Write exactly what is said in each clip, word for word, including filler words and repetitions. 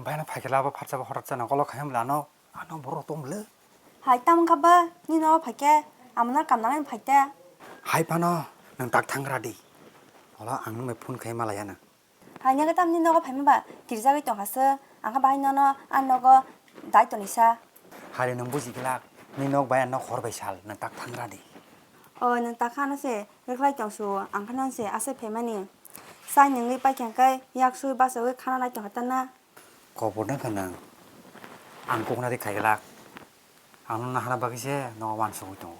Baino phaikhe labo phatsa bo horat chana kolo khaiyam lano ano borok tong le. Hai tam kha ba ni no phaikhe amna kam nang phaite. Hai pano nang tak thangra di. Ola ang nang phone khai malaya na. Hai nang tam ni nogo phaima ba tirjagwi tong hase ang kha bahai nono an nogo dai toni sa. Hari nang buji glak ni nok bai an nok hor bai sal nang tak thangra di. O nang tak khana se rwkhlai tong su ang khana se ase phaimani. Sai nangwi paikha kai yak sui basawi khana nai tong hatana. Kobor nang kha nang. Ang kok nari khai glak. Ang no nahana bagwi se no wansugwi tongo.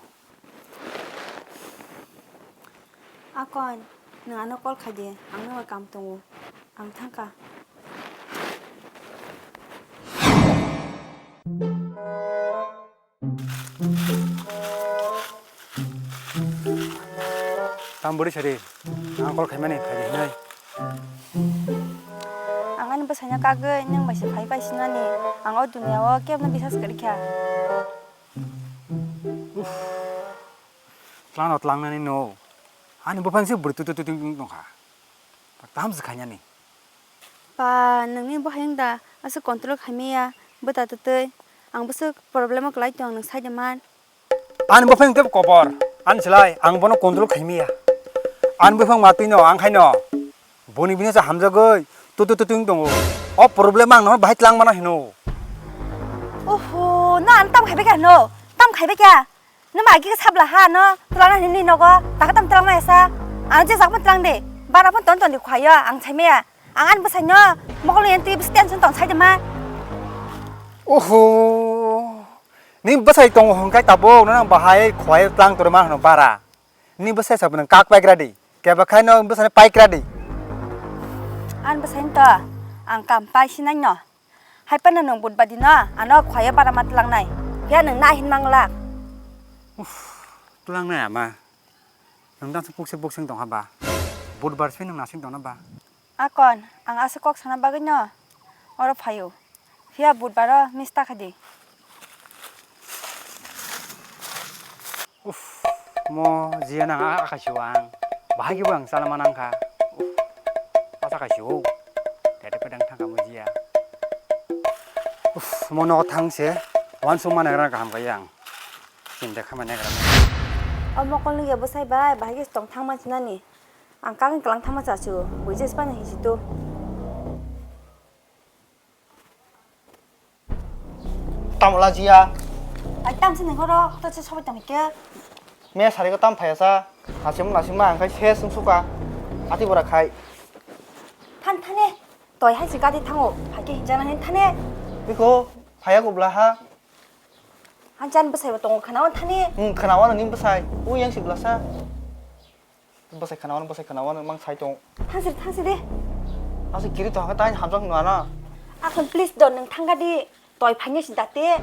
Akon, nang ano call khai di. Ang no kam tongo. Ang thangkha. Tam bwrwi sari, ang call khaimani phaidi hinwi. Ang ani bwsaino kagwi nwng bai se phai pai sinani, ang o duniya o kebno bisas kwrwi kha. Tlangno tlangnani no, ani buphang se bwrwi tu tu tu tu tongkha. Tam se khainani. Ba, nangni bo hayung da, aswk control khaimaya, bwta twtwi. Ang bwswk problem o kwlai tong, nwng sai de man. Ani buphang tei kobor, ani slai, ang bono control khaimaya. Ani buphang matwi no, ang khaino. Boni bini sa hamjagwi, tu tu tu tu tongo. O problem ang no bahai tlang mana hino. Oho, no ang tam khaibe kya no? Tam khaibe kya? Numa agi sabla ha no, tulangna hini nogo, taka tam tulangma esa. Ano je jakma tulang de, bara pon ton ton di khayo, ang chaimaya. Ang ani bwsai no, mokol ni entry bisi tension tong sai de ma. Oho, ni bwsai tongo hongkai tabuk, no nang bahai khwai tlang tore ma hano bara. Ni bwsai sabu nang kak paikra di, keba khai no bwsai paikra di. Ani bwsai to, ang kam pai sinai no. Hai phano nwng budbadi no ano khwlaiyo bara ma twlangnai. Phiya nwng na hin manglak. Uff, twlangnai ama. Nwng dangsa pukse buksing tong haba. Budbar se nwng nasing tong na ba. Akon, ang asa kok sana bagwi no oro phaio. Phiya budbaro miss ta khadi. Uff, mo jiya nang a kaisio ang. Bahai kebo ang chala manang kha. Uff, asa kaisio. Tete pedang thangka mo jiya. Uff, mo no thang se. Wansuk ma nagra kaham kaya ang. Chinta kha ma nagra. O mokol ni ya bwsai bai, bahai khe tong thang man sinani. Ang kagin kalang thang ma chasu. Buji spana hisi tu. Tamo lajiya. Ai tam sini horo, hoto se sobai tong ke. Me sari ko tam phaya sa. Hasim nasim ma angkai se sung suka. Ati bora khai. Than thane. Toi hai se gadi thango. Phake hinjana hin thane. Biko phaya ko bla ha. Hanjan bwsai bo tongo khana wan thane. Hmm, khana wan ni bwsai. U yang si bla sa. Bwsai khana wano, bwsai khana wano, mang sai tong. Thangsiri, thangsiri. Aswk kiri tong kha, tang hamjak nung ano. Akhon please don, nwng thangka di. Toi phangya si date.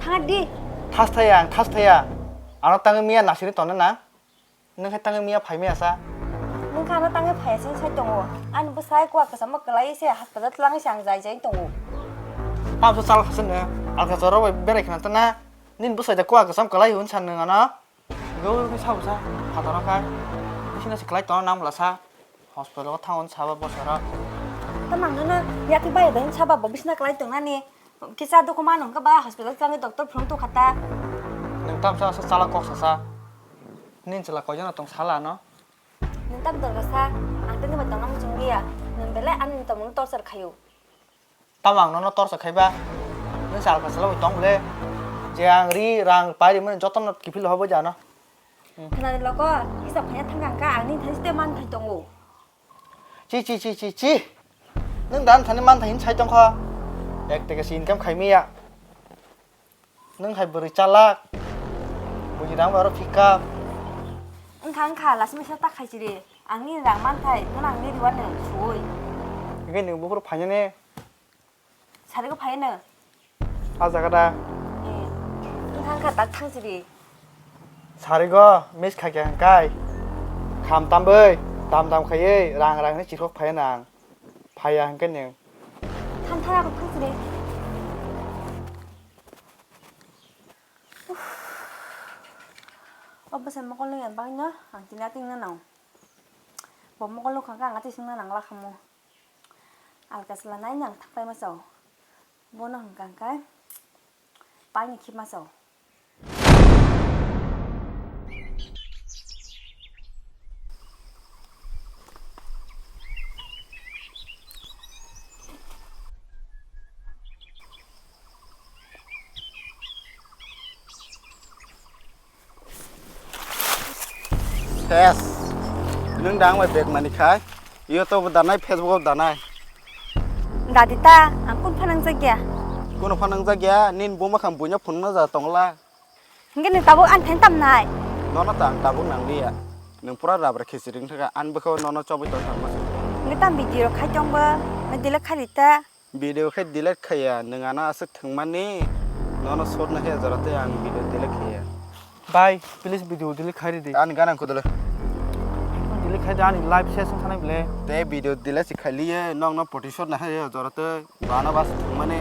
Thangka di. Thas thaya, ang thas thaya. Ano tangwi miya nasiri tong na. Nwng khe tangwi miya phai miya sa. Nwng kha ano tangwi phai se sai tongo. Ani bwsai kuwa kwchama kwlai se hospital twlang se ang jai jai tongo. Tamso chal khasing no. Alka choro bai berai khna tana. Nini bwsai da kuwa kwcham kwlai hwn san nwng ano. Go khe sabo sa, phataro kha. Bisina se kwlai tongna nang bwla sa. Hospital o thango sabo bosoro. Tamang nono yakni bai bai sabo bo bisina kwlai tongnani. Kisa dukhu mano hwnkhe ba hospital thangwi doctor phone tongkha ta. Nwng tamsa asa chala kok sasa. Nini chwla koijono tong sala no? Nwng tam dorga sa, ang tini bai tongna muchung liya. Nwng belai ani tongmung torchar khaio. Tamo ang nono torsa khaiba. Nwng salka salai tong le. Je ang ri rang pai rimani jotono kiphil hobo jano. Khwnani logo, isa phaya thangka ang nini thani tei man thai tongo. Chi, chi, chi, chi, chi. Nwng dan thani man thai hin sai tongkha. Ek teke si income khai miya. Nwng hai bwrwi chalak. Buji rang bai oro pick up. Wngkha, wngkha, lasima sa ta khai chiri. Ang nini rang man thai, nono ang nini riwano suwi. Hingke nwng buphuru phainani. Sarigo phaino. A jaga da. Eh, wngkha, wngkha, tak thang chiri. Sarigo miss kha khe hingkai. Kham tamboi, tam tam khaiwi, rang rang ni chikhok phai nang. Phaiya hingke nwng. Than than ako thang chiri. O bwsai mokol nung yang bagwi no ang tini ating no nang. Bo mokol nung khangkha ang ating singna nang lakhamu. Alka chwla nai nang thangpai ma chao. Bono hwnkha khe paini khima sao. Ses. Nwng da ang bai bag mani khai. YouTube o danai, Facebook o danai. Dadi ta, ang kun phanang jakya. Kuno phanang jakya, nin buma kham buina phunukna ja tongla. Hingke ni tabuk ang thani tamnai. Nono ta ang tabuk nang liya. Nwng pura rabra khichiri wngkha, ang bwkha nono chobwi tong thangma se. Hingke tam video rok khai tongbo, na delete khai rita. Video khe delete khaiya, nwng ano aswk thwngmani, nono sotna khe jora tei ang video delete khaiya. Bhai, please video delete khai ridi. Ani ganang kudule. Delete khai de, ani live session thanai bile. Te video delete si khai liye, nokno photo sotna khe jora tei bana bas thwngmani.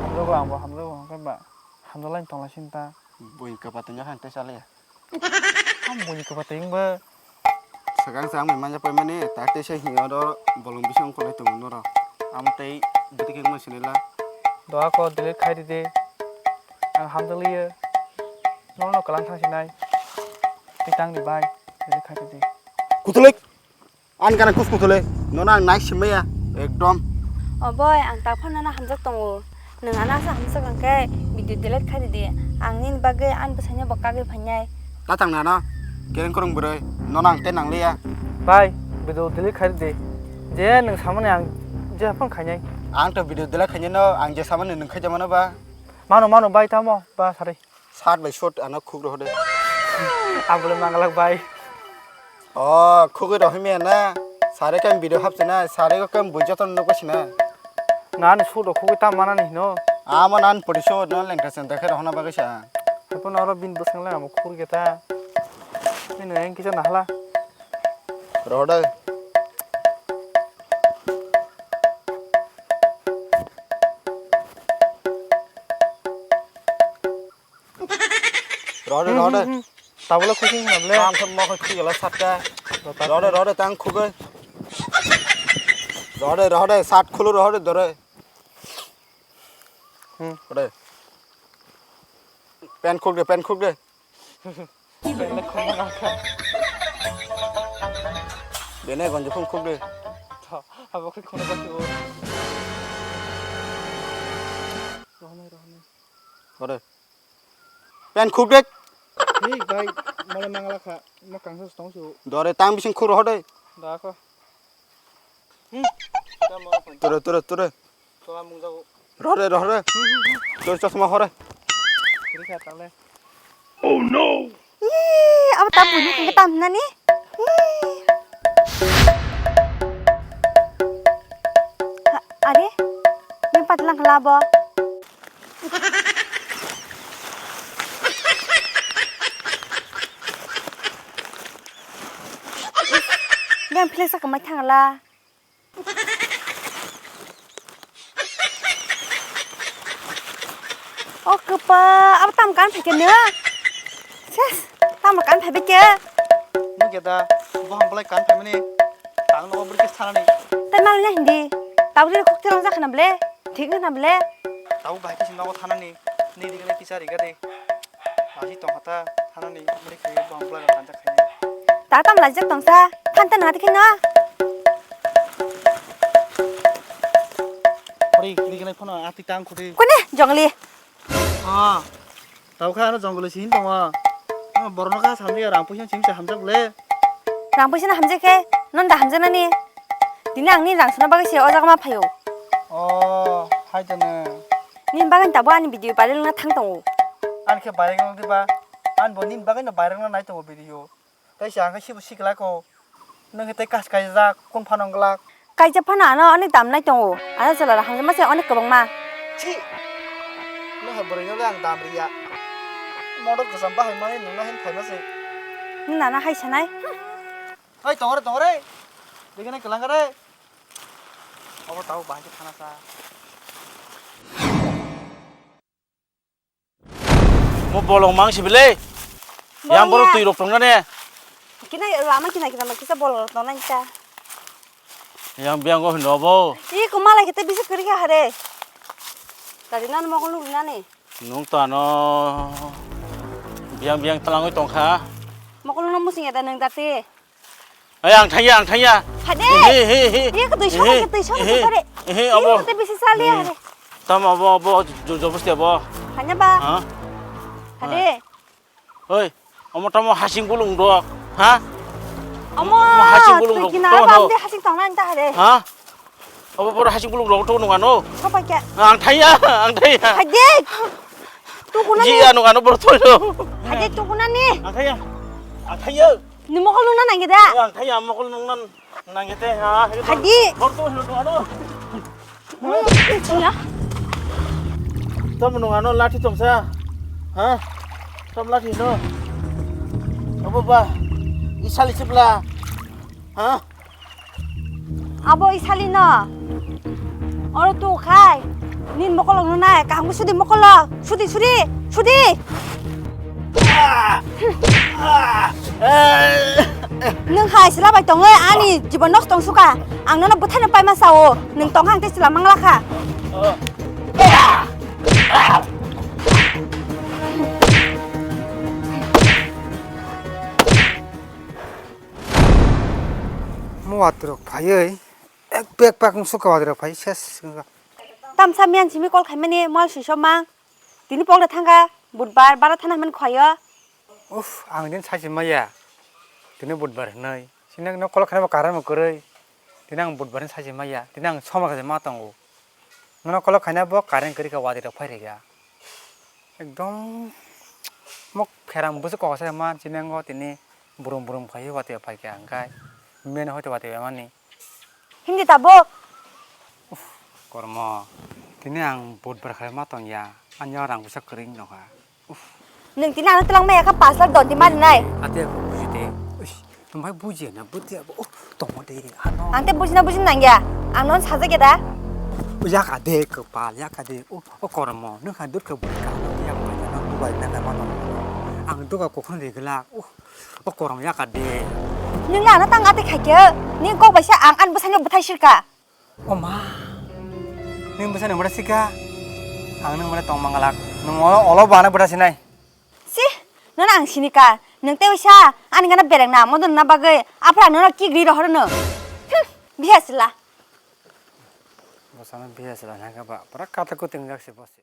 Hamjago angbo, hamjago hwnkhe ba. Hamjak lai tongla sinta. Bui kwpatwi no khe ang tei chaliya. Ang bui kwpatwi wngbo. Swkang swkang bai manya paimani, tak tei se hino do bolong bising wngkholai tongo norok. Amo tei bwtwi khe wngma sinila. Doa ko delete khai ridi. Ang hamjak liya. Nono kwlang thang sinai. Tei tang di bai. Delete khai ridi. Kutuluk. Ani gana kus kutule, nono ang nai simaya, ekdom. O boy, ang tak phano nono hamjak tongo. Nwng ano asa hamjak hwnkhe video delete khai ridi. Ang nini bagwi ani bwsaino bo kagwi phainai. Ta thang nana, kereng korong bwrwi, nono ang tei nangliya. Bai, video delete khai ridi. Je nwng samani ang je phone khainai. Ang to video delete khainai no, ang je samani nwng khaijamano ba. Mano, mano, bai, tamo, ba, sari. Sat bai sot ano khuk rohode. Abole mangalak bai. O, khugwi rohimya na. Sare kam video hapsina, sare ko kam bujoto nukosina. Nani sot rok khugwi tam manani hino. Amo nan pori sot no lengka senta khe rohna bagwi sa. Hapo noro bin bwsang le amo khur geta. Bini engkisa nahala. Rohode. Rohode, rohode. Tabula khukung na ble. Ang khe mokhe khigala satka. Rohode, rohode, tang khugwi. Rohode, rohode, sat khulu rohode, dore. Hmm. Rohode. Pen khuk de, pen khuk de. Bene gonji phung khuk de. Tho, abo khe khuna ba khe o. Rohonai, rohonai. Ore. Pen khuk de. Ni bai, mole mangala kha. Ma kangsa stong su. Dore tang bising khuk rohode. Da kho. Hmm. Ture, ture, ture. Tola mungjago. Rohre, rohre. Tor chosma hore. Kiri kha tale. Oh no! Ih, abo tam buju khe tam nani? Ih. Ha, are? Ni patlang khala bo. Yang pilih sa kemai thangla. O kwpa, abo tam kan phaikhe no? Ses, tam kan phaibai khe? Nung khe da, boham bolai kan phaimani, tang nogo bwrwi khe sanani. Tai malai na hindi, tabri kok therong jakha na ble, thik na ble. Tabuk bahai khe si nogo thanani, ni ri gana kisa ri gade. Lasi tongkha ta, thanani, bwrwi khe bang bwlai rok kanjak khaini. Ta tam lajak tongsa, than ta nang khe no. Ori, ri gana phano ati tang khudi. Kune, jongli. Ah, tau kha ano jongli si hin tongo. Ah, borok no kha samjak ya, rang puisa chim se hamjak le. Rang puisa no hamjak khe, non da hamjaknani. Dini ang ni rang suna bagwi se o jaga ma phaio. Oh, hai to ne. Nini bagwi tabuk ani video viral wngna thang tongo. Ani khe viral wngdi ba? Ani bo nini bagwi no viral wngna nai tongo video. Tei se ang khe sibo sikla ko. Nung khe tei kas kaijak, kun phano wng glak. Kaijak phano ano onek dam nai tongo. Ano chwla rok hamjakma se onek kwbangma. Chi! Nung hai bwrwi no le ang dam riya. Modok kwcham bahai mani nung no hin phaima se. Nung nana hai sanai. Oi, tongore, tongore. Dikene kelang kare. Obo tau bahai khe thana sa. Mo bolong mang sibile. Yang borok twi rok tong nane. Kina lama kina kina kisa bolong rok tong nang ta. Yang biang go hino bo. I ko malai kete bisa kiri ka hare. Tadi nang mokol nuk rinani. Nung to ano biang biang talangwi tongkha. Mokol nung musing ada nang tati. Ay, ang thangya, ang thangya. Hade. He, he, he. Iya, ketui sama, He, ketui sama, he, ketui sama. He, Iya, abo. Ketui bisi sali, He. Hade. Tam abo, abo, jo-, jobosti abo. Hanya ba. Ha? Hade. Oi, omo tamo hasing bulung rok, ha? Omo, Omo hasing bulung twi rok, kina to ba no. Amde hasing tong nang ta hade. Ha? Obo boro hasing bulung rok to nung ano. Sopai ke. Ang thaya, ang thaya. Hade. Tu kuna Ji ni. Ano ano boro to no. Hade tu kuna ni. Ang thaya. Ang thaya. Ni mokol nung na nang gida. Ang thaya mokol nung nan nang gete ha. Hade. Boro to no ano. Iya. Tamo nung ano lathi tongsa? Ha? Tam lathi no? Abo ba? Isali sibla? Ha? Abo isali no? Oro tu khai. Nin mokol nung nai, kaham sudi mokol. Sudi, sudi, sudi. Nwng hai sila bai tongwi ani jibon nosto wng suka. Ang nono bwthaino paima sao. Nwng tongkha ang tei sila mangla kha. Mo watrok phaiwi ek bag pak wng suka watrok phai ses wngkha. Tamsa miyan simi call khaimani mal swisok mang. Tini pokda thangkha, budbar, bara thana hwnmani khoyo. Uff, ang din sachi maya. Tini budbar hwnwi. Sini ang nok kolok khainai bo karan bo kwrwi. Tini ang budbar hwnwi sachi maya. Tini ang somor khe ma tongo. Nono kolok khainai bo current kwrwi kha, watwi rok phai rikha. Ekdom mok pheram busu koksa man sini ang tini burum burum khai watwi phai kha ang khai. Men hoito watwi mani. Hindi tabuk. Uff, kormo. Tini ang budbar khai ma tong ya. Ani o rang bwsa kwrwi nokha. Uff. Nwng tini ano twlang maya kha pash lakh don di mari nai. Ate ako buji de. Uish, nwng bai buji na buti abo. Oh, tongo de. Ano. Ang te buji na buji nang ya. Ang non sajak ya da. Yaka de kwpal, yaka de. Oh, oh kormo. Nwng kha dur kha bui ka. Ya bai na bubai na ka ma tong. Ang duka kokhon de glak. Oh. O kormo yaka de. Nwng ano tang ate khaikhe, ni kok baisa ang ani bwsano bwthai sirka. O ma. Nwng bwsano bwthai sirka. Ang nwng bwthai tong mangalak. Nwng olo, olo bana bwthai sinai. Si, nono ang sinika. Nwng tei uisa ani gana bereng na, modon na bagwi. Aphra nono kigri rohor no. Hmm, biha sila. Bwsano biha sila nangkha ba. Pura kata kuting jak si bosi.